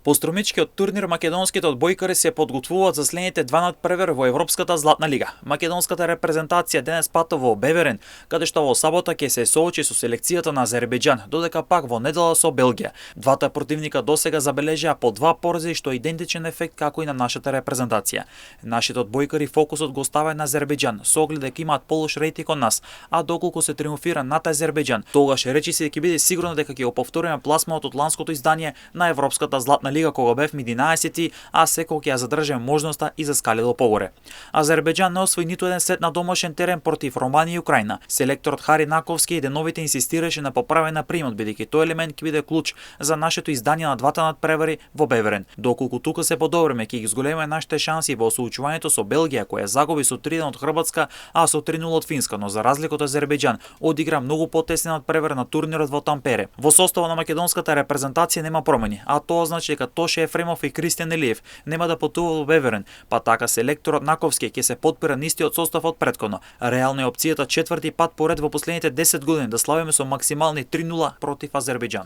По струмичкиот турнир македонските одбојкари се подготвуваат за следните два надпревари во Европската златна лига. Македонската репрезентација денес патува во Беверен, каде што во сабота ќе се соочи со селекцијата на Азербејџан, додека пак во недела со Белгија. Двата противника досега забележаа по 2 порази, што е идентичен ефект како и на нашата репрезентација. Нашите одбојкари фокусот го ставаат на Азербејџан, со оглед дека имаат полош рейтинг од нас, а доколку се триумфира над Азербејџан, тогаш речиси ќе биде сигурно дека ќе го повториме пласманот од ланското издание на Европската златна лига кога бевме 11-ти, а секој ќе ја задржи можноста и заскалило погоре. Азербејџан не освои ниту еден сет на домашен терен против Романија и Украина. Селекторот Хари Наковски и деновите инсистираше на поправен примат, бидејќи тој елемент ќе биде клуч за нашето издание на двата надпревари во Беверен. Доколку тука се подобриме, ќе ги зголемиме нашите шанси во соучувањето со Белгија, која загуби со 3-1 од Хрватска, а со 3-0 од Финска, но за разлика од Азербејџан, одигра многу потесен надпревар на турнирот во Тампере. Во составот на македонската репрезентација нема промени, а тоа значи дека Тоше Ефремов и Кристијан Елиев нема да патуваат во Беверен, па така селекторот Наковски ќе се подпира нистиот состав од претходно. Реално е опцијата четврти пат поред во последните 10 години да славиме со максимални 3-0 против Азербејџан.